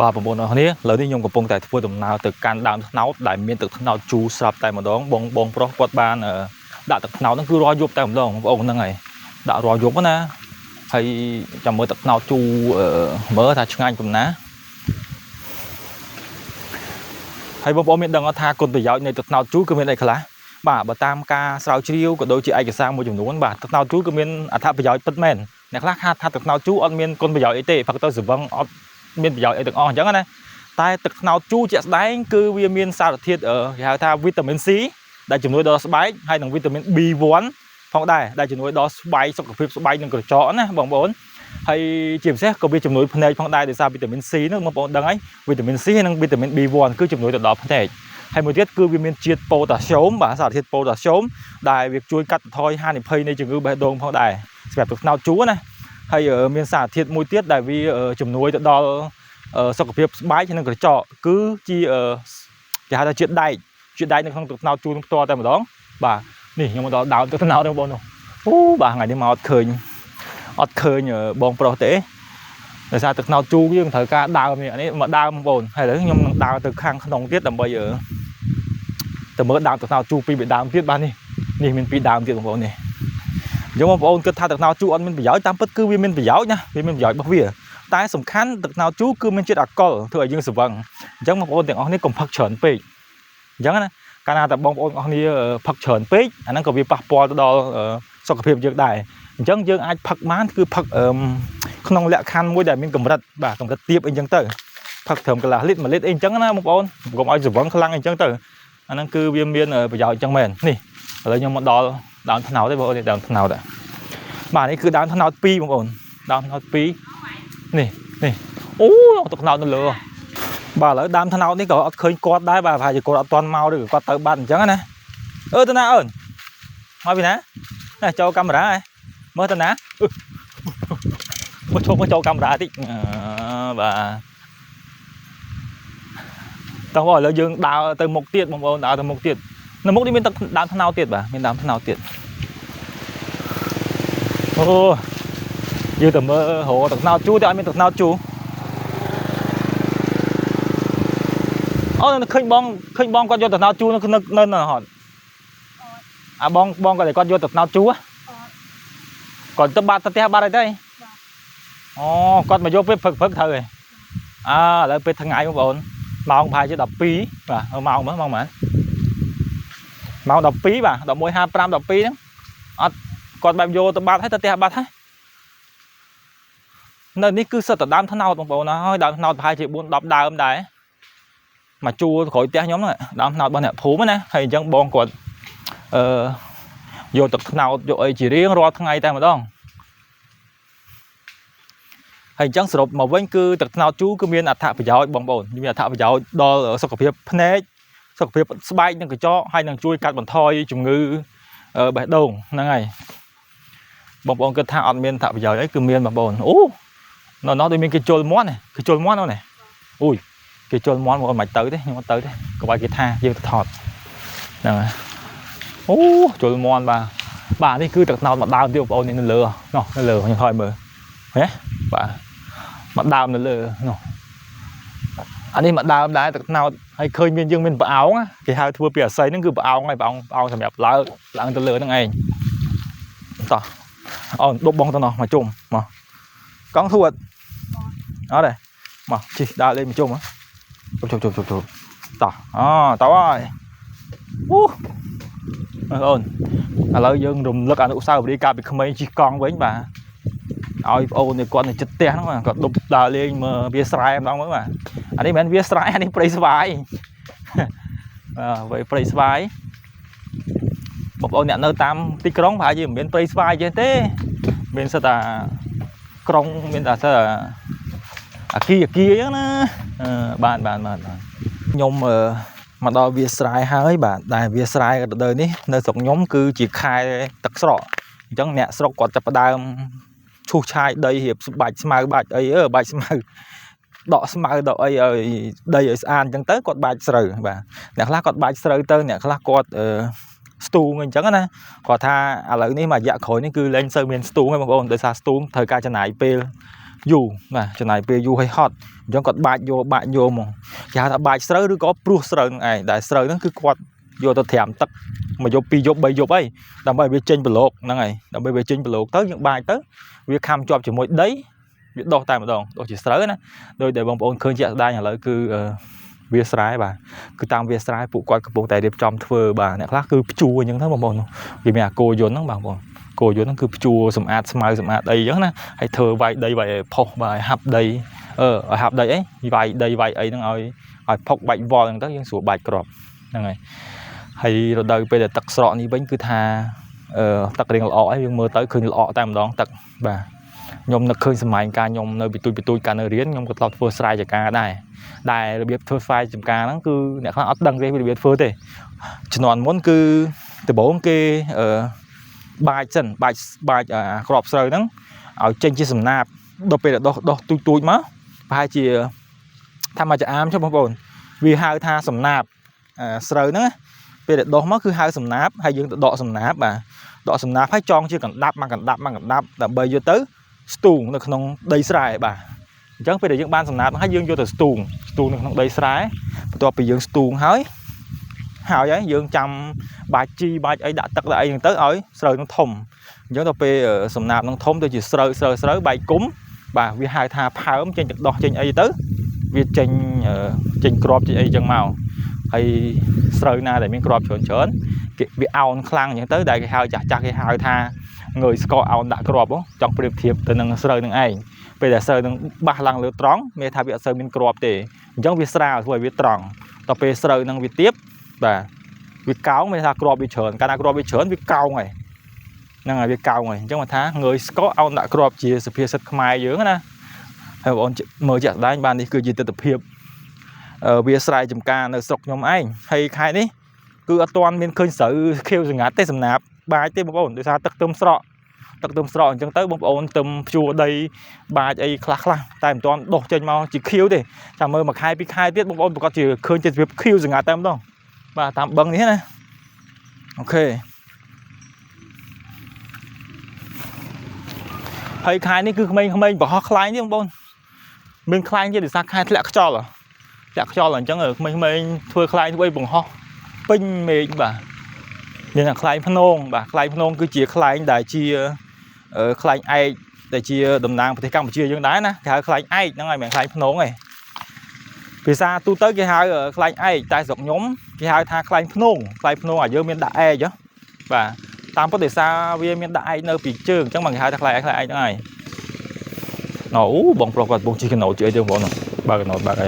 បាទបងប្អូនអរគ្នាឥឡូវនេះខ្ញុំកំពុងតែធ្វើដំណើរទៅកាន់ដើមត្នោតដែលមានទឹកត្នោតជូរស្រាប់តែម្ដងបងបងប្រុសគាត់បានដាក់ទឹកត្នោតហ្នឹងគឺរាល់យប់តែម្ដងបងប្អូនហ្នឹងហើយដាក់រាល់យប់ណាហើយចាំមើលទឹកត្នោតជូរមើលថាឆ្ងាញ់ប៉ុណ្ណាហើយបងប្អូនមានដឹងថាគុណប្រយោជន៍នៃទឹកត្នោតជូរគឺមានអីខ្លះបាទបើតាមការស្រាវជ្រាវក៏ដូចជាឯកសារមួយចំនួនបាទទឹកត្នោតជូរគឺមានអត្ថប្រយោជន៍ពិតមែនអ្នកខ្លះថាទឹកត្នោតជូរអត់មានគុណប្រយោជន៍អីទេផឹកទៅស្រវឹងអត់មានប្រយោជន៍អីទាំងអស់អញ្ចឹងណាតែទឹកត្នោតជូរជាក់ស្ដែងគឺវាមានសារធាតុគេហៅថាវីតាមីន C ដែលជំនួយដល់ស្បែកហើយនិងវីតាមីន B1 ផងដែរដែលជំនួយដល់ស្បែកសុខភាពស្បែកនិងក្រចកណាបងប្អូនហើយជាពិសេសក៏វាជំនួយភ្នែកផងដែរដោយសារវីតាមីន C ហ្នឹងបងប្អូនដឹងហើយវីតាមីន C ហើយនិងវីតាមីន B1 គឺជំនួយទៅដល់ភ្នែកហើយមួយទៀតគឺវាមានជាតិប៉ូតាស្យូមបាទសារធាតុប៉ូតាស្យូមដែលវាជួយកាត់បន្ថយហានិភ័យនៃជំងឺបេះដូងផងដែរសម្រាប់ទឹកត្នោតជូរណាហើយមានសារធាតុមួយទៀតដែលវាជំនួយទៅដល់សុខភាពស្បែកនិងក្រចកគឺជាគេហៅថាជាតិដែកជាតិដែកនៅក្នុងទឹកត្នោតជូរនឹងផ្ទាល់តែម្ដងបាទនេះខ្ញុំមកដល់ដើមទឹកត្នោតហ្នឹងបងប្អូនអូបាទថ្ងៃនេះមកអត់ឃើញបងប្រុសទេដោយសារទឹកត្នោតជូរយើងត្រូវការដើមនេះនេះមកដើមបងប្អូនហើយឥឡូវខ្ញុំនឹងដើរទៅខាងក្នុងទៀតដើម្បីទៅមើលដើមទឹកត្នោតជូរពីរដើមទៀតបាទនេះនេះមានពីរដើមទៀតបងប្អូននេះអញ្ចឹងបងប្អូនគិតថាទឹកត្នោតជូរអត់មានប្រយោជន៍តាមពិតគឺវាមានប្រយោជន៍ណាវាមានប្រយោជន៍របស់វាតែសំខាន់ទឹកត្នោតជូរគឺមានជាតិអាល់កុលធ្វើឲ្យយើងស្រវឹងអញ្ចឹងបងប្អូនទាំងអស់នេះកុំផឹកច្រើនពេកអញ្ចឹងណាកាលណាតែបងប្អូនអស់គ្នាផឹកច្រើនពេកអាហ្នឹងក៏វាប៉ះពាល់ទៅដល់សុខភាពយើងដែរអញ្ចឹងយើងអាចផឹកបានគឺផឹកក្នុងលក្ខខណ្ឌមួយដែលមានកម្រិតបាទកម្រិតទាបអីចឹងទៅផឹកត្រឹមកន្លះលីត្រ1លីត្រអីចឹងណាបងប្អូនកុំឲ្យស្រវឹងខ្លាំងអីចឹងទៅអាហ្នឹងគឺវាមានប្រយោជន៍អញ្ចឹងមែននេះឥឡូវខ្ញុំមកដល់ដើមត្នោតទេបងប្អូននេះដើមត្នោតបាទនេះគឺដើមត្នោត2បងប្អូនដើមត្នោត2នេះនេះអូទឹកត្នោតនៅលើបាទឥឡូវដើមត្នោតនេះក៏អត់ឃើញគាត់ដែរបាទប្រហែលជាគាត់អត់ទាន់មកឬក៏គាត់ទៅបាត់អញ្ចឹងណាអឺទៅណាអូនមកពីណាណាចូលកាមេរ៉ាហ៎មើលទៅណាមកចូលមកចូលកាមេរ៉ាតិចបាទតោះបងឥឡូវយើងដើរទៅមុខទៀតបងប្អូនដើរទៅមុខទៀតនៅមុខនេះមានទឹកដើមត្នោតទៀតបាទមានដើមត្នោតទៀតអូយើងទៅមើលរកទឹកត្នោតជូរតែអត់មានទឹកត្នោតជូរអូឃើញបងឃើញបងគាត់យកទឹកត្នោតជូរនៅនៅនៅហត់អាបងបងគាត់គាត់យកទឹកត្នោតជូរគាត់ទៅបាត់ទៅផ្ទះបាត់អីទៅអូគាត់មកយកពេលព្រឹកព្រឹកត្រូវហើយអើឥឡូវពេលថ្ងៃបងប្អូនម៉ោងប្រហែលជា12បាទម៉ោងមើលម៉ោងប៉ុន្មានម៉ោង12បាទ11:55 12ហ្នឹងអត់គាត់បែបយកទៅបាត់ហើយទៅផ្ទះបាត់ហើយនៅនេះគឺសិតតែដើមត្នោតបងប្អូនហើយដើមត្នោតប្រហែលជា4 10ដើមដែរមកជួលក្រោយផ្ទះខ្ញុំហ្នឹងដើមត្នោតរបស់អ្នកភូមិណាហើយអញ្ចឹងបងគាត់អឺយកទឹកត្នោតយកអីជារៀងរាល់ថ្ងៃតែម្ដងហើយអញ្ចឹងសរុបមកវិញគឺទឹកត្នោតជូរគឺមានអត្ថប្រយោជន៍បងប្អូនមានអត្ថប្រយោជន៍ដល់សុខភាពភ្នែកសុខភាពស្បែកនិងក្រចកហើយនឹងជួយកាត់បន្ថយជំងឺបេះដូងហ្នឹងហើយបងប្អូនគិតថាអត់មានអត្ថប្រយោជន៍អីគឺមានបងប្អូនអូនៅនោះដូចមានគេជុលមាន់គេជុលមាន់អូនអូយគេជុលមាន់បងប្អូនមិនទៅទេខ្ញុំអត់ទៅទេកុំឲ្យគេថាយើងទៅថតហ្នឹងហើយអូជុលមាន់បាទបាទនេះគឺទឹកត្នោតមួយដើមទៀតបងប្អូននេះនៅលើនោះនៅលើខ្ញុំថយមើលហ៎បាទមួយដើមនៅលើនោះអានេះមួយដើមដែរទឹកត្នោតហើយឃើញមានយើងមានប្រអោងគេហៅធ្វើពីអាស័យហ្នឹងគឺប្រអោងហើយប្រអោងប្រអោងសម្រាប់ឡើងឡើងទៅលើហ្នឹងឯងតោះអូនដប់បងទៅនោះមកជុំមកកង់ធួតអត់ទេមកជិះដើរលេងមកជុំជុំជុំជុំជុំតោះអូតោះហើយអូបងប្អូនឥឡូវយើងរំលឹកអនុស្សាវរីយ៍កាលពីក្មេងជិះកង់វិញបាទឲ្យបងអូនគាត់នៅចិត្តផ្ទះហ្នឹងគាត់ដប់ដើរលេងមើលវាស្រែម្ដងមើលបាទអានេះមិនមែនវាស្រែអានេះព្រៃស្វាយបាទព្រៃស្វាយបងប្អូនអ្នកនៅតាមទីក្រុងប្រហែលជាមិនមានព្រៃស្វាយទេទេមានសិតតែក្រុងមានតែសិតអាគីអាគីអញ្ចឹងណាបាទបាទបាទបាទខ្ញុំមកដល់វាស្រែហើយបាទដែលវាស្រែរដូវនេះនៅស្រុកខ្ញុំគឺជាខែទឹកស្រកអញ្ចឹងអ្នកស្រុកគាត់ចាប់ផ្ដើមឈូសឆាយដីរៀបបាច់ស្មៅបាច់អីបាច់ស្មៅដកស្មៅដកអីឲ្យដីឲ្យស្អាតអញ្ចឹងទៅគាត់បាច់ស្រូវបាទអ្នកខ្លះគាត់បាច់ស្រូវទៅអ្នកខ្លះគាត់ស្ទូងអញ្ចឹងណាគាត់ថាឥឡូវនេះមួយរយៈក្រោយនេះគឺលែងសូវមានស្ទូងទេបងប្អូនដោយសារស្ទូងត្រូវការចំណាយពេល យូរបាទចំណាយពេលយូរឲ្យហត់អញ្ចឹងគាត់បាច់យកបាច់យកហ្មងគេហៅថាបាច់ស្រូវឬក៏ព្រួសស្រូវហ្នឹងឯងដែលស្រូវហ្នឹងគឺគាត់យកទៅត្រាំទឹកមួយយប់ពីរយប់បីយប់អីដើម្បីឲ្យវាចេញប្រឡូកហ្នឹងហើយដើម្បីវាចេញប្រឡូកទៅយើងបាច់ទៅវាខំជាប់ជាមួយដីវាដុះតែម្ដងដុះជាស្រូវណាដោយដែលបងប្អូនឃើញជាក់ស្ដែងឥឡូវគឺវាស្រែបាទគឺតាមវាស្រែពួកគាត់កំពុងតែរៀបចំធ្វើបាទអ្នកខ្លះគឺភ្ជួរអញ្ចឹងទៅបងប្អូនគេមានអាគោយន្តហ្នឹងបងប្អូនគោយន្តហ្នឹងគឺភ្ជួរសម្អាតស្មៅសម្អាតដីអញ្ចឹងណាហើយធ្វើវាយដីវាយឲ្យផុសបាទឲ្យហាប់ដីឲ្យហាប់ដីអីវាយដីវាយអីហ្នឹងឲ្យផុកបាច់វល់អញ្ចឹងទៅយើងស្រួលបាច់គ្រាប់ហ្នឹងហើយហើយរដូវពេលដែលទឹកស្រកនេះវិញគឺថាទឹករៀងល្អអីយើងមើលទៅឃើញល្អតែម្ដងទឹកបាទខ្ញុំនឹកឃើញសម័យកាលខ្ញុំនៅពីទូចពីទូចកាលនៅរៀនខ្ញុំក៏ធ្លាប់ធ្វើស្រែចម្ការដែរដែលរបៀបធ្វើស្រែចម្ការហ្នឹងគឺអ្នកខ្លះអត់ដឹងទេពីរបៀបធ្វើទេជំនាន់មុនគឺដំបូងគេបាចសិនបាច់អាក្របស្រូវហ្នឹងឲ្យចេញជាសំណាបដល់ពេលដែលដោះទូចទូចមកប្រហែលជាថាមកចាអាមចុះបងប្អូនវាហៅថាសំណាបស្រូវហ្នឹងពេលដែលដោះមកគឺហៅសំណាបហើយយើងទៅដកសំណាបបាទដកសំណាបហើយចងជាកណ្ដាប់មកកណ្ដាប់មកកណ្ដាប់ដើម្បីយកទៅស្ទូងនៅក្នុងដីស្រែបាទអញ្ចឹងពេលដែលយើងបានសំណាបហើយយើងយកទៅស្ទូងនៅក្នុងដីស្រែបន្ទាប់ពីយើងស្ទូងហើយហើយយើងចាំបាច់ជីបាច់អីដាក់ទឹកដាក់អីហ្នឹងទៅឲ្យស្រូវនឹងធំអញ្ចឹងដល់ពេលសំណាបនឹងធំទៅជាស្រូវស្រូវបែកគុំបាទវាហៅថាផើមចេញទឹកដោះចេញអីទៅវាចេញចេញក្របចេញអីចឹងមកហើយស្រូវណាដែលមានក្របច្រើនច្រើនគេវាអោនខ្លាំងអញ្ចឹងទៅដែលគេហៅចាស់ចាស់គេហៅថាងើយស្ករអោនដាក់ក្របចង់ប្រៀបធៀបទៅនឹងស្រូវនឹងឯងពេលដែលស្រូវនឹងបាសឡើងលើត្រង់មានថាវាអត់សូវមានក្របទេអញ្ចឹងវាស្រាលធ្វើឲ្យវាត្រង់ដល់ពេលស្រូវនឹងវាទៀបបាទវាកោងមានថាក្របវាច្រើនកាលណាក្របវាច្រើនវាកោងហើយហ្នឹងហើយវាកោងហើយអញ្ចឹងមកថាងើយស្ករអោនដាក់ក្របជាសុភាសិតខ្មែរយើងណាហើយបងប្អូនមើលជាក់ស្ដែងបាទនេះគឺជាទិដ្ឋភាពវាស្រែចម្ការនៅស្រុកខ្ញុំឯងហើយខែនេះគឺអត់ទាន់មានឃើញស្រូវខៀវសងាត់ទេសំណាបបាចទេបងប្អូនដោយសារទឹកទឹមស្រកទឹកទឹមស្រកអញ្ចឹងទៅបងប្អូនទឹមភ្ជួរដីបាចអីខ្លះខ្លះតែមិនទាន់ដុះចេញមកជាខៀវទេចាំមើលមួយខែពីរខែទៀតបងប្អូនប្រកាសជាឃើញជាភាពខៀវសងាត់តែម្ដងបាទតាមបឹងនេះណាអូខេហើយខែនេះគឺក្មេងៗប្រហោះខ្លែងទេបងប្អូនមានខ្លែងទៀតដោយសារខែធ្លាក់ខ្យល់អញ្ចឹងក្មេងៗធ្វើខ្លែងធ្វើអីបង្ហោះពេញមេឃបាទមានតែខ្លែងភ្នងបាទខ្លែងភ្នងគឺជាខ្លែងដែលជាខ្លែងឯកដែលជាតំណាងប្រទេសកម្ពុជាយើងដែរណាគេហៅខ្លែងឯកហ្នឹងហើយមិនមែនខ្លែងភ្នងទេភាសាទូទៅគេហៅខ្លែងឯកតែស្រុកខ្ញុំគេហៅថាខ្លែងភ្នងខ្លែងភ្នងឲ្យយើងមានដាក់ឯកហ៎បាទតាមពិតដោយសារវាមានដាក់ឯកនៅពីជើងអញ្ចឹងមកគេហៅថាខ្លែងឯកខ្លែងឯកហ្នឹងហើយអូបងប្រុសគាត់កំពុងជិះកណោតជិះអីទេបងប្អូនបើកណោតបើកអី